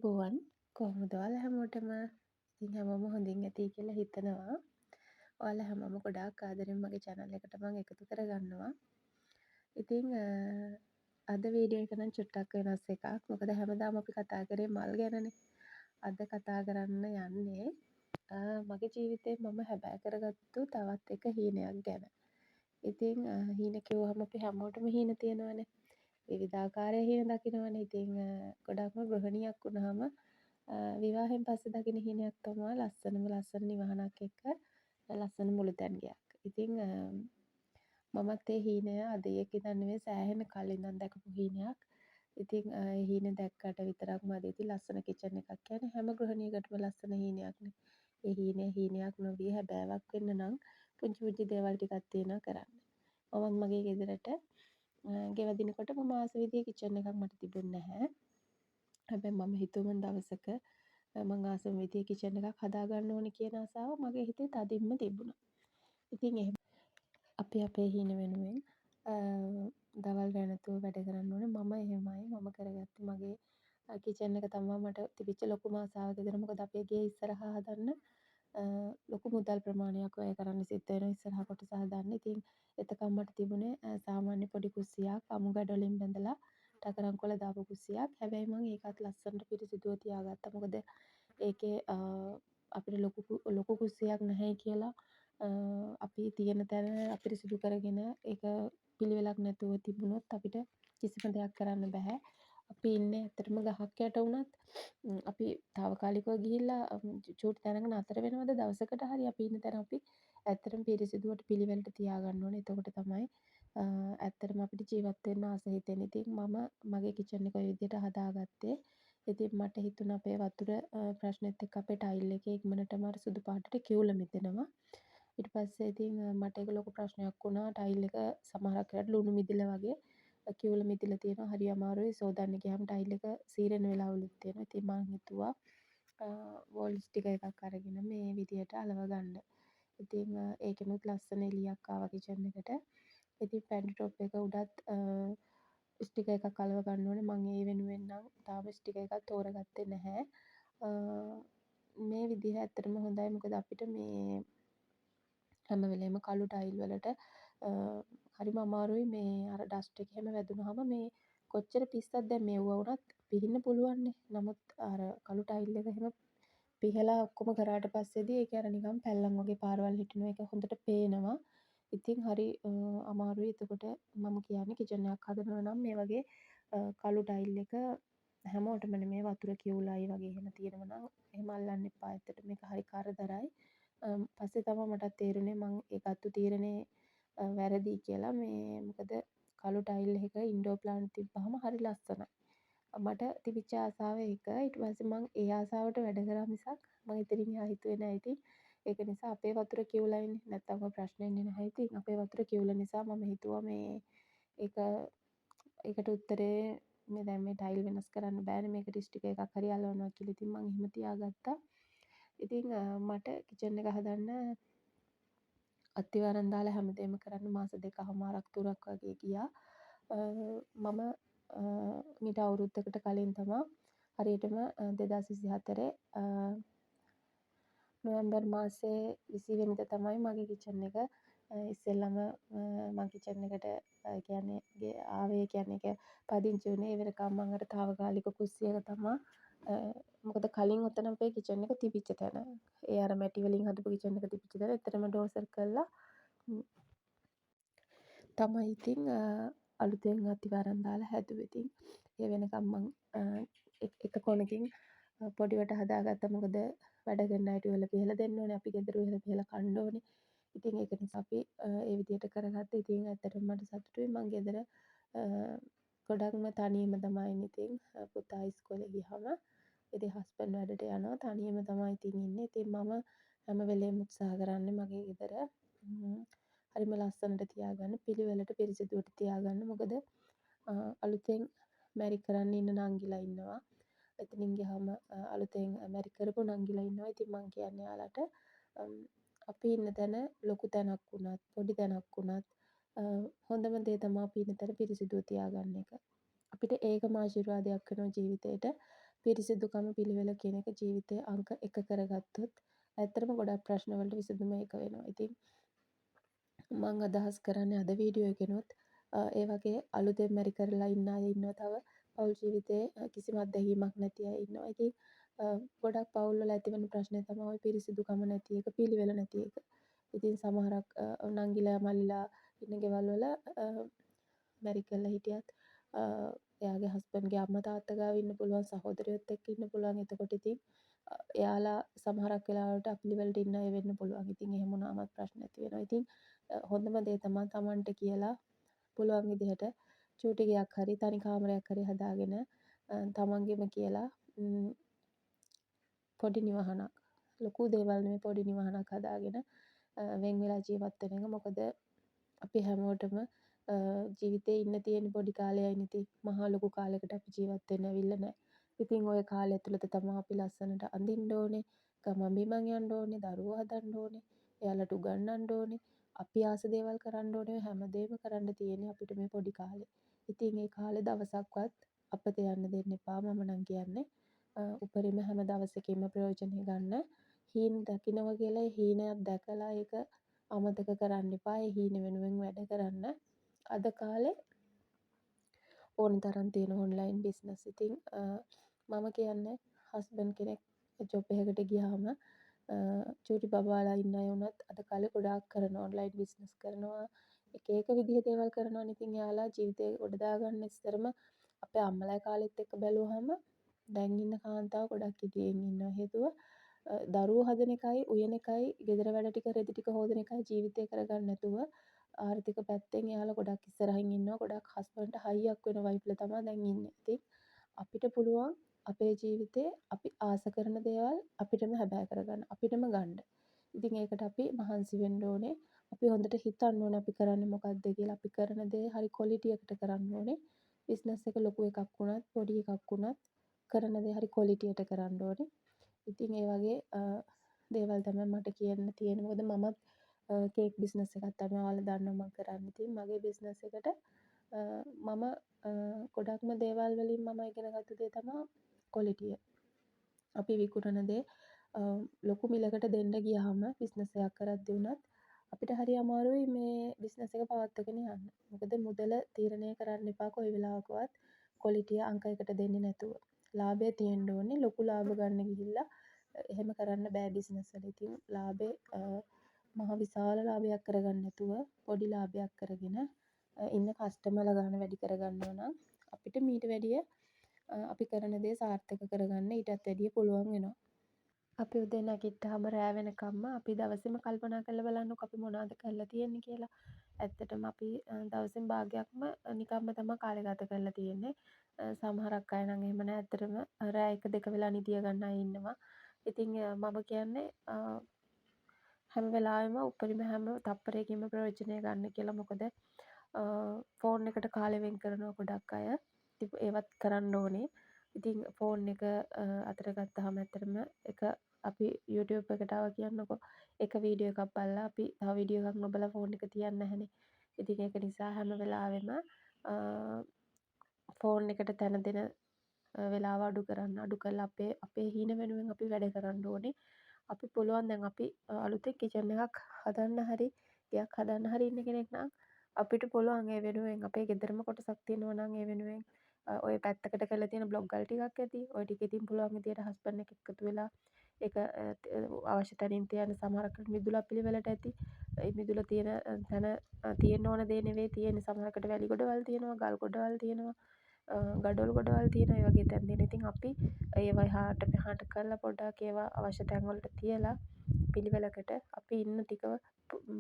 ආයුබෝවන්. කොහොමද ඔයාලා හැමෝටම? ඉතින් හැමෝම හොඳින් ඇති කියලා හිතනවා. ඔයාලා හැමෝම ගොඩාක් ආදරෙන් මගේ channel එකට මං එකතු කරගන්නවා. ඉතින් අද වීඩියෝ එක නම් චුට්ටක් වෙනස් එකක්. මොකද හැමදාම අපි කතා කරේ මල් ගැනනේ. අද කතා කරන්න යන්නේ මගේ ජීවිතේ මම හැබෑ කරගත්තු තවත් එක හීනයක් ගැන. ඉතින් හීන කිව්වහම අපි හැමෝටම හීන තියෙනවනේ. විවිධාකාරයේ හීන දකිනවනේ. ඉතින් ගොඩක්ම ගෘහිණියක් වුණාම විවාහයෙන් පස්සේ දකින හීනයක් තමා ලස්සනම ලස්සන නිවහනක් එක්ක ලස්සන මුළුතැන් ගෙයක්. ඉතින් මමත් ඒ හීනය අද ඊයේ ඉඳන් නෙවෙයි, සෑහෙන කල් ඉඳන් දැකපු හීනයක්. ඉතින් ඒ හීන දැක්කට විතරක් මදි. ඉතින් ලස්සන කිචන් එකක් කියන්නේ හැම ගෘහිණියකටම ලස්සන හීනයක්නේ. ඒ හීනය හීනයක් නොවී හැබෑවක් වෙන්න නම් පුංචි පුංචි දේවල් ටිකක් තියෙනවා කරන්න. මමත් මගේ ගෙදරට ගෙවදිනකොට මම ආස විදිහේ කිචන් එකක් මට තිබුණ නැහැ. හැබැයි මම හිතුවා මං දවසක මං ආසම විදිහේ කිචන් එකක් හදාගන්න ඕනේ කියන ආසාව මගේ හිතේ තදින්ම තිබුණා. ඉතින් එහෙම අපි අපේ හීන වෙනුවෙන් දවල් රෑ නැතුව වැඩ කරන්න ඕනේ. මම එහෙමයි. මම කරගත්තේ මගේ කිචන් එක තමා මට තිබිච්ච ලොකුම ආසාව ගෙදර. මොකද අපේ ගේ ඉස්සරහා හදන්න ලොකු මුදල් ප්‍රමාණයක් වැය කරන්න සිද්ධ වෙනවා ඉස්සරහා කොටස හදන්න. ඉතින් එතකම් මට තිබුණේ සාමාන්‍ය පොඩි කුස්සියක්, අමු ගැඩොලින් බැඳලා ටකරම් කොළ දාපු කුස්සියක්. හැබැයි මං ඒකත් ලස්සනට පිරිසිදුව තියාගත්තා. මොකද ඒකේ අපිට ලොකු ලොකු කුස්සියක් නැහැ කියලා අපි තියෙන තැන අපිරිසිදු කරගෙන ඒක පිළිවෙලක් නැතුව තිබුණොත් අපිට කිසිම දෙයක් කරන්න බැහැ. අපි ඉන්නේ ඇත්තටම ගහක් යට වුණත් අපි තාවකාලිකව ගිහිල්ලා චූටි තැනක නතර වෙනවද දවසකට හරි, අපි ඉන්න තැන අපි ඇත්තටම පිරිසිදුවට පිළිවෙලට තියාගන්න ඕනේ. එතකොට තමයි ඇත්තටම අපිට ජීවත් වෙන්න ආස හිතෙන්නේ. ඉතින් මම මගේ කිචන් එක ඔය විදිහට හදාගත්තේ. ඉතින් මට හිතුණා අපේ වතුර ප්‍රශ්නෙත් එක්ක අපේ ටයිල් එකේ ඉක්මනටම අර සුදු පාටට කිවුල මිදෙනවා. ඊට පස්සේ ඉතින් මට ඒක ලොකු ප්‍රශ්නයක් වුණා. ටයිල් එක සමහරක් වෙලාවට ලුණු මිදිලා වගේ කිවුල මිදිලා තියෙනවා. හරි අමාරුයි සෝදන්න ගියාම ටයිල් එක සීරෙන වෙලාවලුත් තියෙනවා. ඉතින් මං හිතුවා වෝල් ස්ටිකර් එකක් අරගෙන මේ විදියට අලව ගන්න. ඉතින් ඒකෙනුත් ලස්සන එළියක් ආවා කිචන් එකට. ඉතින් පැන්ටි ටොප් එක උඩත් ස්ටිකර් එකක් අලව ගන්න ඕනේ. මං ඒ වෙනුවෙන් නම් තාම ස්ටිකර් එකක් තෝරගත්තේ නැහැ. මේ විදිහ ඇත්තටම හොඳයි. මොකද අපිට මේ හැම වෙලේම කළු ටයිල් වලට හරිම අමාරුයි මේ අර ඩස්ට් එක එහෙම වැදුනහම. මේ කොච්චර පිස්සත් දැන් මෙව්වා වුණත් පිහින්න පුළුවන්නේ. නමුත් අර කළු ටයිල් එක එහෙම පිහලා ඔක්කොම කරාට පස්සේදී ඒක අර නිකන් පැල්ලම් වගේ පාරවල් හිටිනවා. ඒක හොඳට පේනවා. ඉතින් හරි අමාරුයි. එතකොට මම කියන්නේ කිචන් එකක් හදනවා නම් මේ වගේ කළු ටයිල් එක හැමෝටම නෙමෙයි, වතුර කිවුලයි වගේ එහෙම තියෙනවා නම් එහෙම අල්ලන්න එපා. ඇත්තට මේක හරි කරදරයි. පස්සේ තමයි මටත් තේරුනේ මං ඒ ගත්තු තීරණේ වැරදි කියලා. මේ මොකද කළු ටයිල් එකක ඉන්ඩෝර් ප්ලාන්ට් තිබ්බහම හරි ලස්සනයි. මට තිබිච්ච ආසාව ඒක. ඊට පස්සේ මං ඒ ආසාවට වැඩ කරා මිසක් මං එතනින් එහා හිතුවේ නෑ ඉතින්. ඒක නිසා අපේ වතුර කිවුලයිනේ. නැත්තම් ඔය ප්‍රශ්නේ එන්නේ නැහැ ඉතින්. අපේ වතුර කිවුල නිසා මම හිතුවා මේ ඒකට උත්තරේ මේ දැන් මේ ටයිල් වෙනස් කරන්න බෑනේ, මේකට ස්ටිකර් එකක් හරි අලවනවා කියලා. ඉතින් මං එහෙම තියාගත්තා. ඉතින් මට කිචන් එක හදන්න අත්තිවාරම් දාලා හැමදේම කරන්න මාස දෙකහමාරක් තුනක් වගේ ගියා. මම මීට අවුරුද්දකට කලින් තමා, හරියටම 2024 නොවැම්බර් මාසේ 20 වෙනිදා තමයි මගේ කිචන් එක ඉස්සෙල්ලම මං කිචන් එකට ඒ කියන්නේ ආවේ, ඒ කියන්නේ ඒක පදිංචි වුණේ. ඒ වෙනකම් මං අර තාවකාලික කුස්සියක තමා. මොකද කලින් ඔතන අපේ කිචන් එක තිබිච්ච තැන. ඒ අර මැටි වලින් හදපු කිචන් එක තිබිච්ච තැන. එතනම ඩෝසර් කරලා තමයි ඉතින් අලුතෙන් අත්තිවාරම් දාලා හැදුවේ. ඉතින් ඒ වෙනකම් මං එක කොනකින් පොඩිවට හදාගත්තා. මොකද වැඩ කරන අයට උයලා පිහලා දෙන්න ඕනේ. අපි ගෙදර උයලා පිහලා කන්න ඕනේ. ඉතින් ඒක නිසා අපි ඒ විදියට කරගත්තා. ඉතින් ඇත්තටම මට සතුටුයි. මං ගෙදර ගොඩක්ම තනියම තමයි ඉන්නේ ඉතින් පුතා ඉස්කෝලේ ගියහම. ඉතින් හස්බන්ඩ් වැඩට යනවා. තනියම තමයි ඉතින් ඉන්නේ. ඉතින් මම හැම වෙලේම උත්සාහ කරන්නේ මගේ ගෙදර හරිම ලස්සනට තියාගන්න, පිළිවෙලට පිරිසිදුවට තියාගන්න. මොකද අලුතෙන් මැරි කරන්න ඉන්න නංගිලා ඉන්නවා. එතනින් ගියාම අලුතෙන් මැරි කරපු නංගිලා ඉන්නවා. ඉතින් මං කියන්නේ එයාලට අපි ඉන්න තැන ලොකු තැනක් වුණත් පොඩි තැනක් වුණත් හොඳම දේ තමා අපි ඉන්න තැන පිරිසිදුව තියාගන්න එක. අපිට ඒකම ආශිර්වාදයක් වෙනවා ජීවිතේට. පිරිසිදුකම පිළිවෙල කියන එක ජීවිතේ අංක 1 කරගත්තොත් ඇත්තටම ගොඩක් ප්‍රශ්න වලට විසඳුම ඒක වෙනවා. ඉතින් මං අදහස් කරන්නේ අද වීඩියෝ එකෙනුත් ඒ වගේ අලුතෙන් මැරි කරලා ඉන්න අය ඉන්නවා. තව පවුල් ජීවිතේ කිසිම අත්දැකීමක් නැති අය ඉන්නවා. ඉතින් ගොඩක් පවුල් වල ඇතිවන ප්‍රශ්නය තමයි ඔය පිරිසිදුකම නැති එක, පිළිවෙල නැති එක. ඉතින් සමහරක් නංගිලා මල්ලිලා ඉන්න ගෙවල් වල මැරි කරලා හිටියත් එයාගේ හස්බන්ඩ්ගේ අම්මා තාත්තා ගාව ඉන්න පුළුවන්, සහෝදරයොත් එක්ක ඉන්න පුළුවන්. එතකොට ඉතින් එයාලා සමහරක් වෙලාවට අපිළිවෙලට ඉන්න අය වෙන්න පුළුවන්. ඉතින් එහෙම වුණාමත් ප්‍රශ්න ඇති වෙනවා. ඉතින් හොඳම දේ තමා තමන්ට කියලා පුළුවන් විදිහට චූටි ගෙයක් හරි තනි කාමරයක් හරි හදාගෙන තමන්ගෙම කියලා පොඩි නිවහනක්, ලොකු දේවල් නෙමෙයි, පොඩි නිවහනක් හදාගෙන වෙන් වෙලා ජීවත් වෙන එක. මොකද අපි හැමෝටම ජීවිතේ ඉන්න තියෙන පොඩි කාලයයිනේ. ඉතින් මහා ලොකු කාලයකට අපි ජීවත් වෙන්න ඇවිල්ලා නෑ. ඉතින් ඔය කාලය ඇතුළත තමා අපි ලස්සනට අඳින්න ඕනේ, ගමන් බිමන් යන්න ඕනේ, දරුවෝ හදන්න ඕනේ, එයාලට උගන්වන්න ඕනේ, අපි ආස දේවල් කරන්න ඕනේ. ඔය හැමදේම කරන්න තියෙන්නේ අපිට මේ පොඩි කාලේ. ඉතින් ඒ කාලේ දවසක්වත් අපතේ යන්න දෙන්න එපා මම නම් කියන්නේ. උපරිම හැම දවසකින්ම ප්‍රයෝජනය ගන්න. හීන දකිනවා කියලා ඒ හීනයක් දැකලා ඒක අමතක කරන්න එපා. ඒ හීන වෙනුවෙන් වැඩ කරන්න. අද කාලේ ඕන තරම් තියෙන ඔන්ලයින් බිස්නස්. ඉතින් මම කියන්නේ හස්බන්ඩ් කෙනෙක් ජොබ් එකකට ගියාම චූටි බබාලා ඉන්න අය වුණත් අද කාලේ ගොඩාක් කරනවා, ඔන්ලයින් බිස්නස් කරනවා, එක එක විදිහ දේවල් කරනවානේ. ඉතින් එයාලා ජීවිතේ ගොඩ දාගන්න ඉස්සරම අපේ අම්මලා කාලෙත් එක්ක බැලුවහම දැන් ඉන්න කාන්තාව ගොඩක් ඉදිරියෙන් ඉන්නවා. හේතුව දරුවෝ හදන එකයි, උයන එකයි, ගෙදර වැඩ ටික, රෙදි ටික හෝදන එකයි ජීවිතේ කරගන්න නැතුව ආර්ථික පැත්තෙන් එයාලා ගොඩක් ඉස්සරහින් ඉන්නවා. ගොඩක් හස්බන්ඩ්ට හයියක් වෙන වයිෆ්ලා තමා දැන් ඉන්නේ. ඉතින් අපිට පුළුවන් අපේ ජීවිතේ අපි ආස කරන දේවල් අපිටම හැබෑ කරගන්න, අපිටම ගන්න. ඉතින් ඒකට අපි මහන්සි වෙන්න ඕනේ. අපි හොඳට හිතන්න ඕනේ අපි කරන්නේ මොකද්ද කියලා. අපි කරන දේ හරි ක්වොලිටි එකට කරන්න ඕනේ. බිස්නස් එක ලොකු එකක් වුණත් පොඩි එකක් වුණත් කරන දේ හරි ක්වොලිටියට කරන්න ඕනේ. ඉතින් ඒ වගේ දේවල් තමයි මට කියන්න තියෙන්නේ. මොකද මමත් කේක් බිස්නස් එකක් තමයි ඔයාලා දන්නවා මම කරන්නේ. ඉතින් මගේ බිස්නස් එකට මම ගොඩක්ම දේවල් වලින් මම ඉගෙන ගත්ත දේ තමා ක්වොලිටිය. අපි විකුණන දේ ලොකු මිලකට දෙන්න ගියාම බිස්නස් එකක් කරද්දී වුණත් අපිට හරි අමාරුයි මේ බිස්නස් එක පවත්වාගෙන යන්න. මොකද මුදල තීරණය කරන්න එපා කොයි වෙලාවකවත් ක්වොලිටිය අංක එකට දෙන්නේ නැතුව. ලාභය තියෙන්න ඕනේ. ලොකු ලාභ ගන්න ගිහිල්ලා එහෙම කරන්න බෑ බිස්නස් වල. ඉතින් ලාභේ මහ විශාල ලාභයක් කරගන්න නැතුව පොඩි ලාභයක් කරගෙන ඉන්න කස්ටමර්ලා ගාන වැඩි කරගන්නවා නම් අපිට මීට වැඩිය අපි කරන දේ සාර්ථක කරගන්න ඊටත් වැඩිය පුළුවන් වෙනවා. අපි උදේ නැගිට්ටාම රෑ වෙනකම්ම අපි දවසේම කල්පනා කරලා බලන්නකෝ අපි මොනවද කරලා තියෙන්නේ කියලා. ඇත්තටම අපි දවසෙන් භාගයක්ම නිකම්ම තමා කාලය ගත කරලා තියෙන්නේ. සමහරක් අය නම් එහෙම නෑ, ඇත්තටම රෑ 1 2 වෙලා නිදිය ගන්න අය ඉන්නවා. ඉතින් මම කියන්නේ හැම වෙලාවෙම උපරිම හැම තප්පරයකින්ම ප්‍රයෝජනය ගන්න කියලා. මොකද ෆෝන් එකට කාලය වෙන් කරනවා ගොඩක් අය. ඉතින් ඒවත් කරන්න ඕනේ. ඉතින් ෆෝන් එක අතට ගත්තාම ඇත්තටම එක අපි YouTube එකට ආවා කියන්නකෝ, එක වීඩියෝ එකක් බලලා අපි තව වීඩියෝ එකක් නොබලා ෆෝන් එක තියන්නේ නැහනේ. ඉතින් ඒක නිසා හැම වෙලාවෙම ෆෝන් එකට තැන දෙන වෙලාව අඩු කරන්න. අඩු කරලා අපේ අපේ හීන වෙනුවෙන් අපි වැඩ කරන්න ඕනේ. අපි පුළුවන් දැන් අපි අලුතෙන් කිචන් එකක් හදන්න හරි ගෙයක් හදන්න හරි ඉන්න කෙනෙක් නම් අපිට පුළුවන් ඒ වෙනුවෙන් අපේ ගෙදරම කොටසක් තියෙනවා නම් ඒ වෙනුවෙන් ඔය පැත්තකට කරලා තියෙන බ්ලොග් ගල් ටිකක් ඇති. ඔය ටික ඉතින් පුළුවන් විදියට හස්බන්ඩ් එක්ක එකතු වෙලා ඒක අවශ්‍ය තැනින් තියන්න. සමහරකට මිදුල පිළිවෙලට ඇති. ඒ මිදුල තියෙන තැන තියෙන්න ඕන දේ නෙවෙයි තියෙන්නේ. සමහරකට වැලි ගොඩවල් තියෙනවා, ගල් ගොඩවල් තියෙනවා, ගඩොල් ගොඩවල් තියෙනවා. ඒ වගේ තැන් තියෙනවා. ඉතින් අපි ඒවා එහාට මෙහාට කරලා පොඩ්ඩක් ඒවා අවශ්‍ය තැන් වලට තියලා පිළිවෙලකට අපි ඉන්න ටික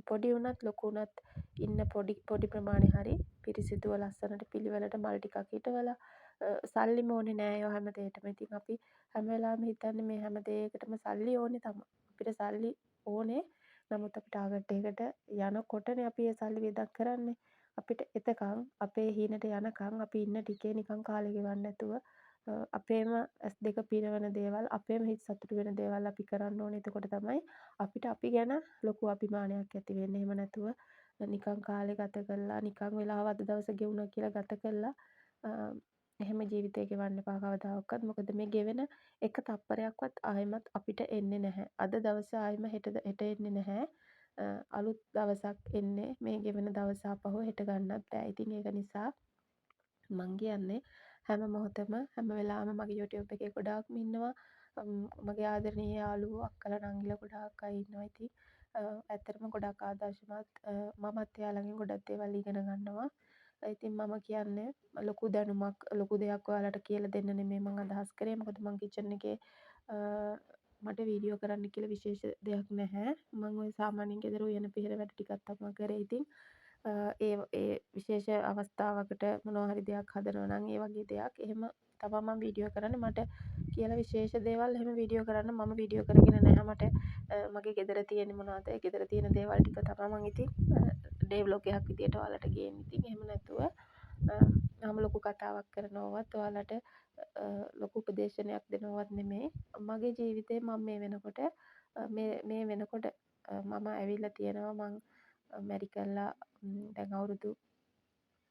පොඩි වුණත් ලොකු වුණත් ඉන්න පොඩි පොඩි ප්‍රමාණය හරි පිරිසිදුව ලස්සනට පිළිවෙලට මල් ටිකක් හිටවලා, සල්ලිම ඕනේ නෑ ඒවා හැම දෙයකටම. ඉතින් අපි හැම වෙලාවෙම හිතන්නේ මේ හැම දෙයකටම සල්ලි ඕනේ තමයි. අපිට සල්ලි ඕනේ. නමුත් අපි ටාගට් එකකට යනකොටනේ අපි ඒ සල්ලි වියදම් කරන්නේ. අපිට එතකන් අපේ හීනට යනකන් අපි ඉන්න ටිකේ නිකන් කාලේ ගෙවන්න නැතුව අපේම ඇස් දෙක පිනවන දේවල්, අපේම හිත සතුටු වෙන දේවල් අපි කරන්න ඕනේ. එතකොට තමයි අපිට අපි ගැන ලොකු අභිමානයක් ඇති වෙන්නේ. එහෙම නැතුව නිකන් කාලේ ගත කරලා, නිකන් වෙලාව අද දවස ගෙවුණා කියලා ගත කරලා එහෙම ජීවිතේ ගෙවන්න එපා කවදාවත්. මොකද මේ ගෙවෙන එක තප්පරයක්වත් ආයෙමත් අපිට එන්නේ නැහැ. අද දවස ආයෙම හෙට හෙට එන්නේ නැහැ. අලුත් දවසක් එන්නේ මේ ගෙවෙන දවස ආපහු හෙට ගන්නත් බෑ. ඉතින් ඒක නිසා මං කියන්නේ හැම මොහොතම හැම වෙලාවෙම මගේ YouTube එකේ ගොඩාක්ම ඉන්නවා මගේ ආදරණීය යාළුවෝ, අක්කලා, නංගිලා ගොඩාක් අය ඉන්නවා. ඉතින් ඇත්තටම ගොඩක් ආදර්ශමත්. මමත් එයාලගෙන් ගොඩක් දේවල් ඉගෙන ගන්නවා. ඉතින් මම කියන්නේ ලොකු දැනුමක්, ලොකු දෙයක් ඔයාලට කියලා දෙන්න නෙමෙයි මං අදහස් කරේ. මොකද මං කිචන් එකේ මට වීඩියෝ කරන්න කියලා විශේෂ දෙයක් නැහැ. මං ඔය සාමාන්‍යයෙන් ගෙදර උයන පිහන වැඩ ටිකක් තමා කරේ. ඉතින් ඒ ඒ විශේෂ අවස්ථාවකට මොනවා හරි දෙයක් හදනවා නම් ඒ වගේ දෙයක් එහෙම තමා මං වීඩියෝ කරන්නේ. මට කියලා විශේෂ දේවල් එහෙම වීඩියෝ කරන්න මම වීඩියෝ කරගෙන නැහැ. මට මගේ ගෙදර තියෙන මොනවද, ඒ ගෙදර තියෙන දේවල් ටික තමා මං ඉතින් ඩේ ව්ලොග් එකක් විදියට ඔයාලට ගේන්නේ. ඉතින් එහෙම නැතුව මම ලොකු කතාවක් කරනවවත් ඔයාලට ලොකු උපදේශනයක් දෙනවවත් නෙමෙයි. මගේ ජීවිතේ මම මේ වෙනකොට මේ මේ වෙනකොට මම ඇවිල්ලා තියෙනවා, මං මැරි කරලා දැන් අවුරුදු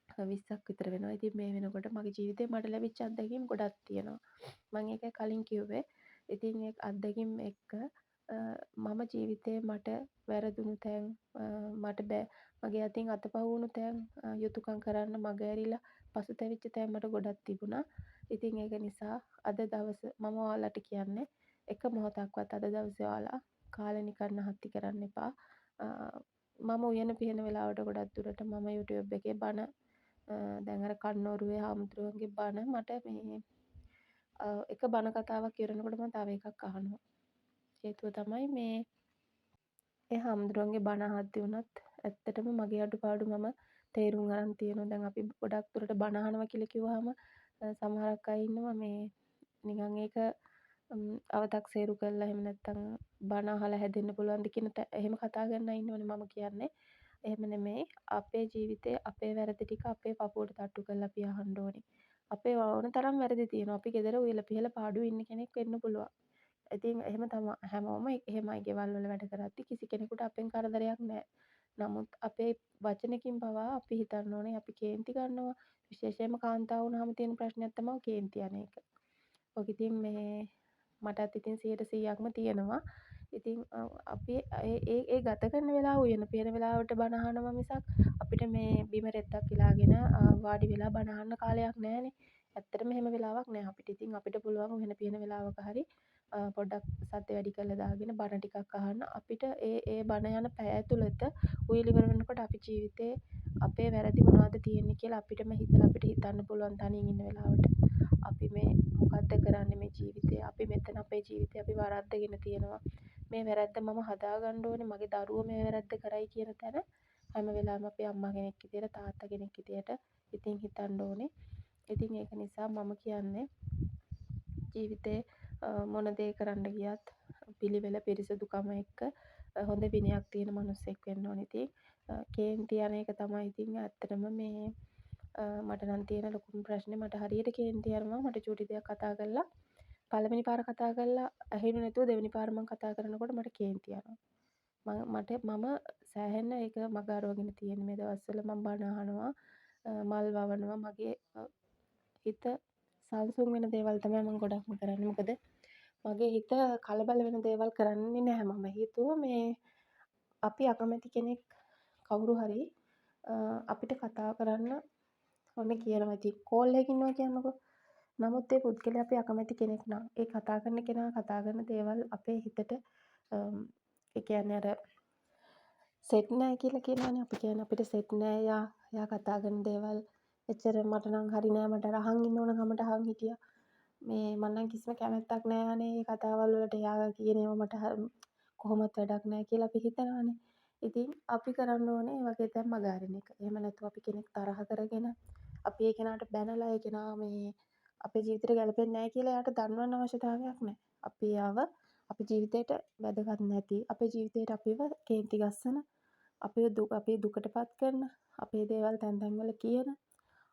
20ක් විතර වෙනවා. ඉතින් මේ වෙනකොට මගේ ජීවිතේ මට ලැබිච්ච අත්දැකීම් ගොඩක් තියෙනවා. මං ඒකයි කලින් කිව්වේ. ඉතින් ඒ අත්දැකීම් එක්ක මම ජීවිතේ මට වැරදුණු තැන්, මට බෑ, මගේ අතින් අතපහු වුණු තැන්, යුතුකම් කරන්න මග ඇරිලා පසුතැවිච්ච තැන් මට ගොඩක් තිබුණා. ඉතින් ඒක නිසා අද දවස මම ඔයාලට කියන්නේ එක මොහොතක්වත් අද දවසේ ඔයාලා කාලෙ නිකන් නහත්ති කරන්න එපා. මම උයන පිහන වෙලාවට ගොඩක් දුරට මම YouTube එකේ බණ, දැන් අර කන්නෝරුවේ හාමුදුරුවන්ගේ බණ, මට මේ එක බණ කතාවක් ඉවර වෙනකොට මම තව එකක් අහනවා. හේතුව තමයි මේ ඒ හාමුදුරුවන්ගේ බණ අහද්දි වුණත් ඇත්තටම මගේ අඩුපාඩු මම තේරුම් අරන් තියෙනවා. දැන් අපි ගොඩක් දුරට බණ අහනවා කියලා කිව්වහම සමහරක් අය ඉන්නවා මේ නිකන් ඒක අවතක්සේරු කරලා, එහෙම නැත්තම් බණ අහලා හැදෙන්න පුළුවන්ද කියන එහෙම කතා කරන අය ඉන්නවනේ. මම කියන්නේ එහෙම නෙමෙයි. අපේ ජීවිතේ අපේ වැරදි ටික අපේ පපුවට තට්ටු කරලා අපි අහන්න ඕනේ. අපේ ඕන තරම් වැරදි තියෙනවා. අපි ගෙදර උයලා පිහලා පාඩුවේ ඉන්න කෙනෙක් වෙන්න පුළුවන්. ඉතින් එහෙම තමා, හැමෝම එහෙමයි. ගෙවල් වල වැඩ කරද්දි කිසි කෙනෙකුට අපෙන් කරදරයක් නෑ. නමුත් අපේ වචනකින් පවා අපි හිතන්න ඕනේ අපි කේන්ති ගන්නවා. විශේෂයෙන්ම කාන්තාව වුණාම තියෙන ප්‍රශ්නයක් තමයි කේන්ති යන එක. ඔක ඉතින් මේ මටත් ඉතින් 100%ක්ම තියෙනවා. ඉතින් අපි ඒ ඒ ඒ ගත කරන වෙලාව උයන පිහන වෙලාවට බණ අහනවා මිසක් අපිට මේ බිම රෙද්දක් එලාගෙන වාඩි වෙලා බණ අහන්න කාලයක් නෑනේ. ඇත්තටම එහෙම වෙලාවක් නෑ අපිට. ඉතින් අපිට පුළුවන් උයන පිහන වෙලාවක හරි පොඩ්ඩක් සද්ද වැඩි කරලා දාගෙන බණ ටිකක් අහන්න. අපිට ඒ ඒ බණ යන පැය ඇතුළත උයලා ඉවර වෙනකොට අපි ජීවිතේ අපේ වැරදි මොනවද තියෙන්නේ කියලා අපිටම හිතලා අපිට හිතන්න පුළුවන් තනියෙන් ඉන්න වෙලාවට. අපි මේ මොකද්ද කරන්නේ මේ ජීවිතේ? අපි මෙතන අපේ ජීවිතේ අපි වරද්දගෙන තියෙනවා. මේ වැරද්ද මම හදාගන්න ඕනේ. මගේ දරුවෝ මේ වැරද්ද කරයි කියන තැන හැම වෙලාවෙම අපි අම්මා කෙනෙක් විදියට, තාත්තා කෙනෙක් විදියට ඉතින් හිතන්න ඕනේ. ඉතින් ඒක නිසා මම කියන්නේ ජීවිතේ මොන දේ කරන්න ගියත් පිළිවෙල පිරිසිදුකම එක්ක හොඳ විනයක් තියෙන මනුස්සයෙක් වෙන්න ඕනේ. ඉතින් කේන්ති යන එක තමයි ඉතින් ඇත්තටම මේ මට නම් තියෙන ලොකුම ප්‍රශ්නේ. මට හරියට කේන්ති යනවා. මට චූටි දෙයක් කතා කරලා, පළවෙනි පාර කතා කරලා ඇහෙන්නේ නැතුව දෙවෙනි පාර මං කතා කරනකොට මට කේන්ති යනවා. මම සෑහෙන්න ඒක මග අරවගෙන තියෙන්නේ මේ දවස්වල. මං බණ අහනවා, මල් වවනවා, මගේ හිත සංසුන් වෙන දේවල් තමයි මං ගොඩක්ම කරන්නේ. මොකද මගේ හිත කලබල වෙන දේවල් කරන්නේ නැහැ මම. හේතුව මේ අපි අකමැති කෙනෙක් කවුරු හරි අපිට කතා කරන්න ඔන්න කියනවා, ඉතින් කෝල් එකක ඉන්නවා කියන්නකෝ. නමුත් ඒ පුද්ගලයා අපි අකමැති කෙනෙක් නම්, ඒ කතා කරන කෙනා කතා කරන දේවල් අපේ හිතට, ඒ කියන්නේ අර සෙට් නෑ කියලා කියනවනේ. අපි කියන්නේ අපිට සෙට් නෑ, එයා එයා කතා කරන දේවල් එච්චර මට නම් හරි නෑ, මට අර අහන් ඉන්න ඕන කමට අහන් හිටියා. මේ මං නම් කිසිම කැමැත්තක් නෑ අනේ ඒ කතාවල් වලට, එයා කියන ඒවා මට කොහොමත් වැඩක් නෑ කියලා අපි හිතනවනේ. ඉතින් අපි කරන්න ඕනේ ඒ වගේ තැන් මග අරින එක. එහෙම නැතුව අපි කෙනෙක් තරහ කරගෙන අපි ඒ කෙනාට බැනලා ඒ කෙනා මේ අපේ ජීවිතේට ගැලපෙන්නේ නෑ කියලා එයාට දන්වන්න අවශ්‍යතාවයක් නෑ. අපි එයාව අපේ ජීවිතේට වැදගත් නැති, අපේ ජීවිතේට අපිව කේන්ති ගස්සන, අපිව දුක අපේ දුකට පත් කරන, අපේ දේවල් තැන් තැන් වල කියන,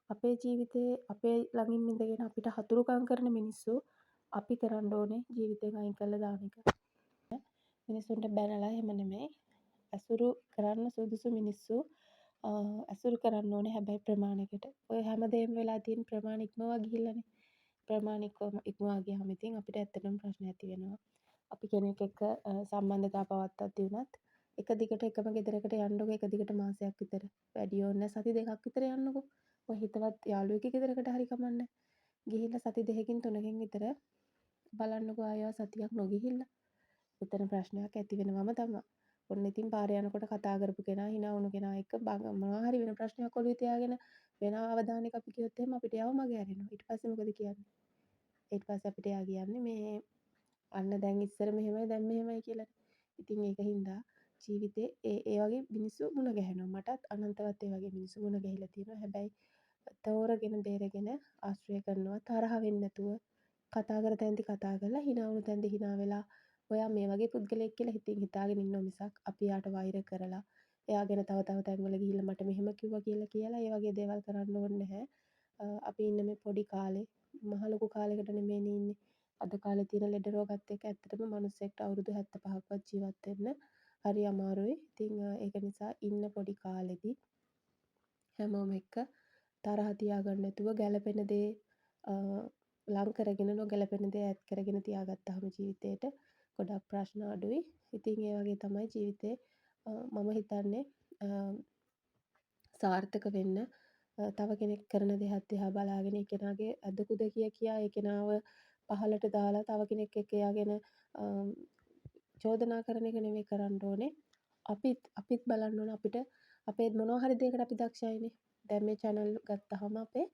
අපේ ජීවිතේ අපේ ළඟින් ඉඳගෙන අපිට හතුරුකම් කරන මිනිස්සු අපි කරන්න ඕනේ ජීවිතෙන් අයින් කරලා දාන එක. මිනිස්සුන්ට බැනලා එහෙම නෙමෙයි. ඇසුරු කරන්න සුදුසු මිනිස්සු ඇසුරු කරන්න ඕනේ හැබැයි ප්‍රමාණයකට. ඔය හැමදේම වෙලා තියෙන ප්‍රමාණ ඉක්මවා ගිහිල්ලානේ. ප්‍රමාණ ඉක්මවා ගියාම ඉතින් අපිට ඇත්තටම ප්‍රශ්න ඇති වෙනවා. අපි කෙනෙක් එක්ක සම්බන්ධතා පවත්වද්දී වුණත් එක දිගට එකම ගෙදරකට යන්නකෝ එක දිගට මාසයක් විතර. වැඩි ඕනේ නෑ සති දෙකක් විතර යන්නකෝ. ඔය හිතවත් යාළුවෙක්ගේ ගෙදරකට හරි කමක් නෑ. ගිහිල්ලා සති දෙකකින් තුනකින් විතර බලන්නකෝ ආයෙ ඔයා සතියක් නොගිහිල්ලා. එතන ප්‍රශ්නයක් ඇති වෙනවම තමා. ඔන්න ඉතින් පාරේ යනකොට කතා කරපු කෙනා හිනා වුණු කෙනා එක්ක මොනවා හරි වෙන ප්‍රශ්නයක් ඔළුවේ තියාගෙන වෙන අවධානයක අපි ගියොත් එහෙම අපිට එයාව මග ඇරෙනවා. ඊට පස්සේ මොකද කියන්නේ? ඊට පස්සේ අපිට එයා කියන්නේ මේ අන්න දැන් ඉස්සර මෙහෙමයි දැන් මෙහෙමයි කියලානේ. ඉතින් ඒක හින්දා ජීවිතේ ඒ ඒ වගේ මිනිස්සු මුණ ගැහෙනවා. මටත් අනන්තවත් ඒ වගේ මිනිස්සු මුණ ගැහිලා තියෙනවා. හැබැයි තෝරගෙන බේරගෙන ආශ්‍රය කරනවා. තරහ වෙන්නේ නැතුව කතා කර තැනදි කතා කරලා හිනා වුණු තැනදි හිනා වෙලා ඔයා මේ වගේ පුද්ගලයෙක් කියලා හිතින් හිතාගෙන ඉන්නවා මිසක් අපි එයාට වෛර කරලා එයා ගැන තව තව තැන්වල ගිහිල්ලා මට මෙහෙම කිව්වා කියලා කියලා ඒ වගේ දේවල් කරන්න ඕනේ නැහැ. අපි ඉන්න මේ පොඩි කාලේ මහ ලොකු කාලෙකට නෙමෙයිනේ ඉන්නේ. අද කාලේ තියෙන ලෙඩ රෝගත් එක්ක ඇත්තටම මනුස්සයෙක්ට අවුරුදු 75ක්වත් ජීවත් වෙන්න හරි අමාරුයි. ඉතින් ඒක නිසා ඉන්න පොඩි කාලෙදි හැමෝම එක්ක තරහ තියාගන්න නැතුව ගැළපෙන දේ ලං කරගෙන නොගැළපෙන දේ ඈත් කරගෙන තියාගත්තාම ජීවිතේට ගොඩක් ප්‍රශ්න අඩුයි. ඉතින් ඒ වගේ තමයි ජීවිතේ මම හිතන්නේ සාර්ථක වෙන්න තව කෙනෙක් කරන දෙයක් දිහා බලාගෙන ඒ කෙනාගේ ඇද කුද කිය කියා ඒ කෙනාව පහළට දාලා තව කෙනෙක් එක්ක එයා ගැන චෝදනා කරන එක නෙමෙයි කරන්න ඕනේ. අපිත් අපිත් බලන්න ඕන අපිට අපේ මොනවා හරි දෙයකට අපි දක්ෂයිනේ. දැන් මේ චැනල් ගත්තහම අපේ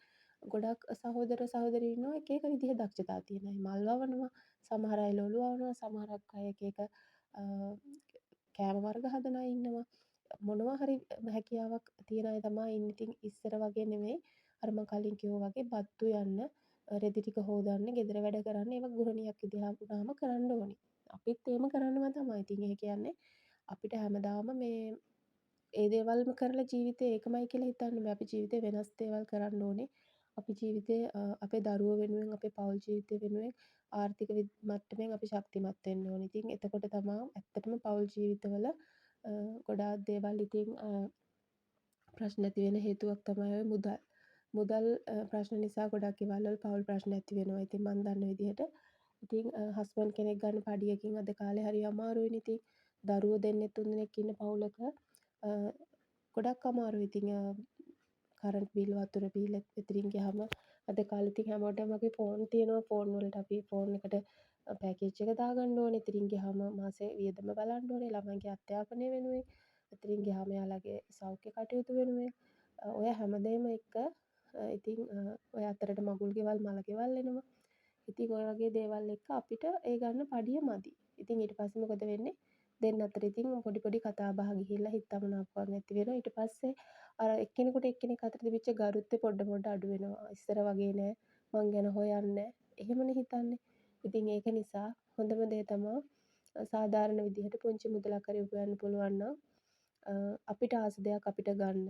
ගොඩක් සහෝදර සහෝදරි ඉන්නවා එක එක විදිහ දක්ෂතා තියෙන අය. මල් වවනවා, සමහර අය ලොලු වවනවා, සමහරක් අය එක එක කෑම වර්ග හදන අය ඉන්නවා. මොනවා හරි හැකියාවක් තියෙන අය තමා ඉන්නේ. ඉතින් ඉස්සර වගේ නෙමෙයි අර මං කලින් කිව්වා වගේ බත් උයන්න, රෙදි ටික හෝදන්න, ගෙදර වැඩ කරන්න ඒවා ගෘහිණියක් විදිහට වුණාම කරන්න ඕනි. අපිත් එහෙම කරනවා තමයි. ඉතින් ඒ කියන්නේ අපිට හැමදාම මේ ඒ දේවල්ම කරලා ජීවිතේ ඒකමයි කියලා හිතන්න බෑ. අපි ජීවිතේ වෙනස් දේවල් කරන්න ඕනේ. අපි ජීවිතේ අපේ දරුවෝ වෙනුවෙන් අපේ පවුල් ජීවිතය වෙනුවෙන් ආර්ථික මට්ටමින් අපි ශක්තිමත් වෙන්න ඕනේ. ඉතින් එතකොට තමා ඇත්තටම පවුල් ජීවිතවල ගොඩාක් දේවල් ඉතින් ප්‍රශ්න ඇති වෙන හේතුවක් තමයි ඔය මුදල්. මුදල් ප්‍රශ්න නිසා ගොඩක් ගෙවල් වල පවුල් ප්‍රශ්න ඇති වෙනවා. ඉතින් මං දන්න විදිහට ඉතින් හස්බන්ඩ් කෙනෙක් ගන්න පඩියකින් අද කාලේ හරි අමාරුයිනේ ඉතින්. දරුවෝ දෙන්නෙක් තුන්දෙනෙක් ඉන්න පවුලක ගොඩක් අමාරුයි ඉතින් කරන්ට් බිල් වතුර බිල් ඉතින් ගියාම අද කාලේ ඉතින් හැමෝටම වගේ ෆෝන් තියෙනවා. ෆෝන් වලට අපි ෆෝන් එකට පැකේජ් එක දාගන්න ඕනේ. ඉතින් ගියාම මාසේ වියදම බලන්න ඕනේ ළමයින්ගේ අධ්‍යාපනය වෙනුවෙන්. ඉතින් ගියාම එයාලගේ සෞඛ්‍ය කටයුතු වෙනුවෙන්. ඔය හැමදේම එක්ක ඉතින් ඔය අතරට මගුල් ගෙවල් මල ගෙවල් එනවා. ඉතින් ඔය වගේ දේවල් එක්ක අපිට ඒ ගන්න පඩිය මදි. ඉතින් ඊට පස්සේ මොකද වෙන්නේ? දෙන්න අතර ඉතින් පොඩි පොඩි කතා බහ ගිහිල්ලා හිත අමනාපකම් ඇති වෙනවා. ඊට පස්සේ අර එක්කෙනෙකුට එක්කෙනෙක් අතර තිබිච්ච ගරුත්වය පොඩ පොඩ අඩු වෙනවා. ඉස්සර වගේ නෑ, මං ගැන හොයන්නේ නෑ. එහෙමනේ හිතන්නේ. ඉතින් ඒක නිසා හොඳම දේ තමා සාධාරණ විදිහට පුංචි මුදලක් හරි උපයන්න පුළුවන් නම් අපිට ආස දෙයක් අපිට ගන්න.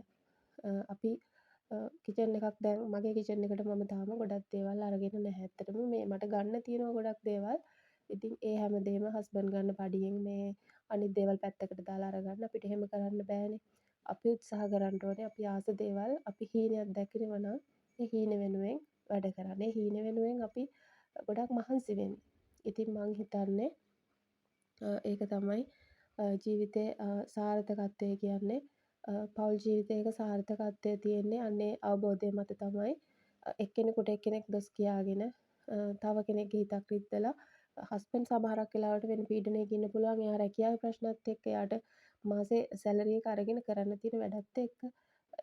අපි කිචන් එකක් දැන් මගේ කිචන් එකට මම තාම ගොඩක් දේවල් අරගෙන නැහැ. ඇත්තටම මේ මට ගන්න තියෙනවා ගොඩක් දේවල්. ඉතින් ඒ හැමදේම හස්බන්ඩ් ගන්න පඩියෙන් මේ අනිත් දේවල් පැත්තකට දාලා අරගන්න අපිට එහෙම කරන්න බෑනේ. අපි උත්සාහ කරන්න ඕනේ අපි ආස දේවල් අපි හීනයක් දකිනවා නම් ඒ හීන වෙනුවෙන් වැඩ කරන්න. ඒ හීන වෙනුවෙන් අපි ගොඩක් මහන්සි වෙන්න. ඉතින් මං හිතන්නේ ඒක තමයි ජීවිතේ සාර්ථකත්වය කියන්නේ. පවුල් ජීවිතයක සාර්ථකත්වය තියෙන්නේ අන්න ඒ අවබෝධය මත තමයි. එක්කෙනෙකුට එක්කෙනෙක් දොස් කියාගෙන තව කෙනෙක්ගේ හිතක් රිද්දලා හස්බන්ඩ් සමහරක් වෙලාවට වෙන පීඩනයක ඉන්න පුළුවන්. එයා රැකියාවේ ප්‍රශ්නත් එක්ක එයාට මාසේ සැලරි එක අරගෙන කරන්න තියෙන වැඩත් එක්ක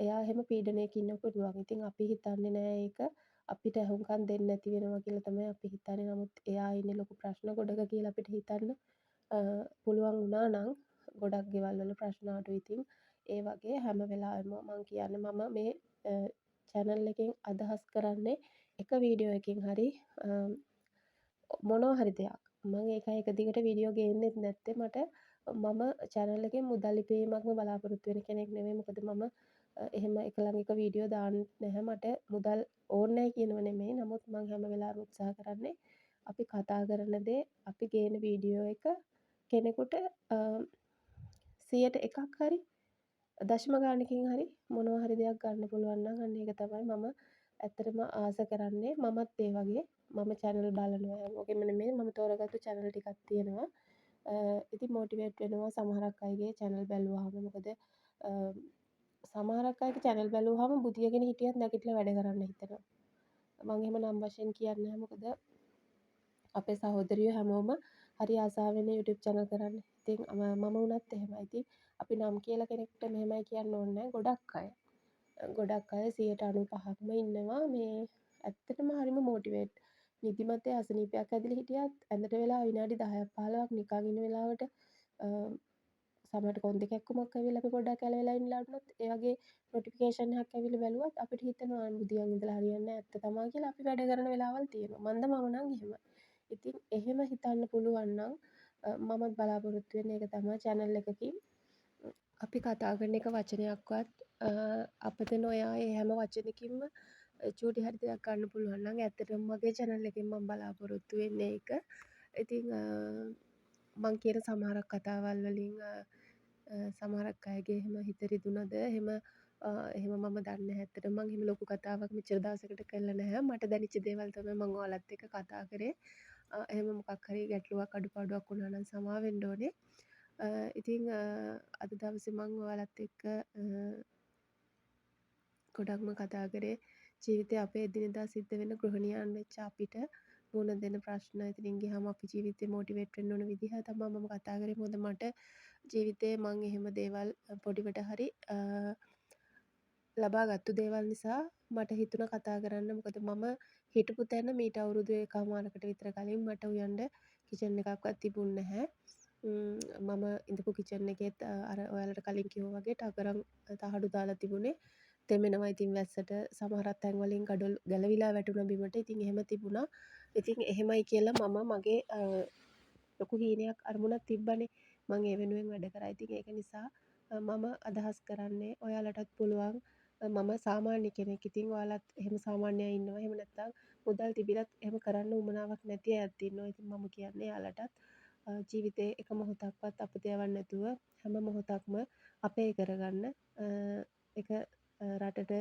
එයා එහෙම පීඩනයක ඉන්න පුළුවන්. ඉතින් අපි හිතන්නේ නෑ ඒක අපිට ඇහුම්කන් දෙන්නේ නැති වෙනවා කියලා තමයි අපි හිතන්නේ. නමුත් එයා ඉන්නේ ලොකු ප්‍රශ්න ගොඩක කියලා අපිට හිතන්න පුළුවන් වුණා නම් ගොඩක් ගෙවල් වල ප්‍රශ්න අඩුයි. ඉතින් ඒ වගේ හැම වෙලාවෙම මං කියන්නේ මම මේ චැනල් එකෙන් අදහස් කරන්නේ එක වීඩියෝ එකකින් හරි මොනවා හරි දෙයක්. මං ඒකයි එක දිගට වීඩියෝ ගේන්නෙත් නැත්තේ. මට මම චැනල් එකෙන් මුදල් ඉපයීමක්ම බලාපොරොත්තු වෙන කෙනෙක් නෙමෙයි. මොකද මම එහෙම එක ළඟ එක වීඩියෝ දාන්නෙත් නැහැ. මට මුදල් ඕනේ නැහැ කියනව නෙමෙයි. නමුත් මං හැම වෙලාවෙම උත්සාහ කරන්නේ අපි කතා කරන දේ අපි ගේන වීඩියෝ එක කෙනෙකුට 100ට එකක් හරි දශම ගානකින් හරි මොනවා හරි දෙයක් ගන්න පුළුවන් නම් අන්න ඒක තමයි මම ඇත්තටම ආස කරන්නේ. මමත් ඒ වගේ මම චැනල් බලනවා, හැමෝගෙම නෙමෙයි, මම තෝරගත්තු චැනල් ටිකක් තියෙනවා. ඉතින් මොටිවේට් වෙනවා සමහරක් අයගේ චැනල් බැලුවාම. මොකද සමහරක් අයගේ චැනල් බැලුවාම බුදියගෙන හිටියත් නැගිටලා වැඩ කරන්න හිතෙනවා. මං එහෙම නම් වශයෙන් කියන්නේ නැහැ, මොකද අපේ සහෝදරියෝ හැමෝම හරි ආසාවෙන් YouTube channel කරන්නේ. ඉතින් මම වුණත් එහෙමයි. ඉතින් අපි නම් කියලා කෙනෙක්ට මෙහෙමයි කියන්න ඕනේ නැහැ. ගොඩක් අය 95%ක්ම ඉන්නවා මේ ඇත්තටම හරිම මොටිවේට්. නිදිමතේ අසනීපයක් ඇදිලා හිටියත් ඇඳට වෙලා විනාඩි 10ක් 15ක් නිකන් ඉන්න වෙලාවට, සමහරට කොන් දෙකක් ඇවිල්ලා අපි පොඩ්ඩක් ඇලවෙලා ඉන්න ලාටුනොත්, ඒ වගේ නොටිෆිකේෂන් එකක් ඇවිල්ලා බැලුවත් අපිට හිතෙනවා බුදියන් ඉඳලා හරියන්නේ නැහැ, ඇත්ත තමා කියලා අපි වැඩ කරන වෙලාවල් තියෙනවා. මන්ද මම නම් එහෙමයි. ඉතින් එහෙම හිතන්න පුළුවන් නම් මමත් බලාපොරොත්තු වෙන්නේ ඒක තමයි. චැනල් එකකින් අපි කතා කරන එක වචනයක්වත් අපත නොයා ඒ හැම වචනකින්ම චූටි හරි දෙයක් ගන්න පුළුවන් නම් ඇත්තටම මගේ චැනල් එකෙන් මම බලාපොරොත්තු වෙන්නේ ඒක. ඉතින් මං කියන සමහරක් කතාවල් වලින් සමහරක් අයගේ එහෙම හිත රිදුනද එහෙම එහෙම මම දන්නේ නැහැ. ඇත්තටම මං එහෙම ලොකු කතාවක් මෙච්චර දවසකට කරලා නැහැ. මට දැනිච්ච දේවල් තමයි මං ඔයාලත් එක්ක කතා කරේ. එහෙම මොකක් හරි ගැටලුවක් අඩුපාඩුවක් වුණා නම් සමා වෙන්න ඕනේ. ඉතින් අද දවසේ මං ඔයාලත් එක්ක ගොඩක්ම කතා කරේ ජීවිතේ අපේ එදිනෙදා සිද්ධ වෙන ගෘහිණියන් වෙච්ච අපිට මුහුණ දෙන ප්‍රශ්න. ඉතින් ගියාම අපි ජීවිතේ මොටිවේට් වෙන්න ඕන විදිහ තමයි මම කතා කරේ. මොකද මට ජීවිතේ මං එහෙම දේවල් පොඩිවට හරි ලබා ගත්තු දේවල් නිසා මට හිතුණා කතා කරන්න. මොකද මම හිටපු තැන මීට අවුරුදු එකහමාරකට විතර කලින් මට උයන්න කිචන් එකක්වත් තිබුණ නැහැ. මම ඉඳපු කිචන් එකෙත් අර ඔයාලට කලින් කිව්වා වගේ ටගරන් තහඩු දාලා තිබුණේ. තෙමෙනවා ඉතින් වැස්සට සමහරක් තැන් වලින් ගඩොල් ගැලවිලා වැටුණා බිමට. ඉතින් එහෙම තිබුණා. ඉතින් එහෙමයි කියලා මම මගේ ලොකු හීනයක් අරමුණක් තිබ්බනේ. මං ඒ වෙනුවෙන් වැඩ කරා. ඉතින් ඒක නිසා මම අදහස් කරන්නේ ඔයාලටත් පුළුවන්. මම සාමාන්‍ය කෙනෙක්. ඉතින් ඔයාලත් එහෙම සාමාන්‍ය අය ඉන්නවා. එහෙම නැත්නම් මුදල් තිබිලත් එහෙම කරන්න උවමනාවක් නැති අයත් ඉන්නවා. ඉතින් මම කියන්නේ එයාලටත් ජීවිතේ එක මොහොතක්වත් අපතේ යවන්න නැතුව හැම මොහොතක්ම අපේ කරගන්න. ඒක රටට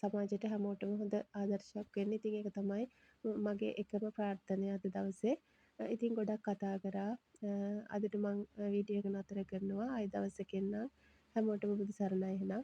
සමාජයට හැමෝටම හොඳ ආදර්ශයක් වෙන්න. ඉතින් ඒක තමයි මගේ එකම ප්‍රාර්ථනය අද දවසේ. ඉතින් ගොඩක් කතා කරා. අදට මං වීඩියෝ එක නතර කරනවා. ආයෙ දවසක එන්නම්. හැමෝටම බුදු සරණයි එහෙනම්.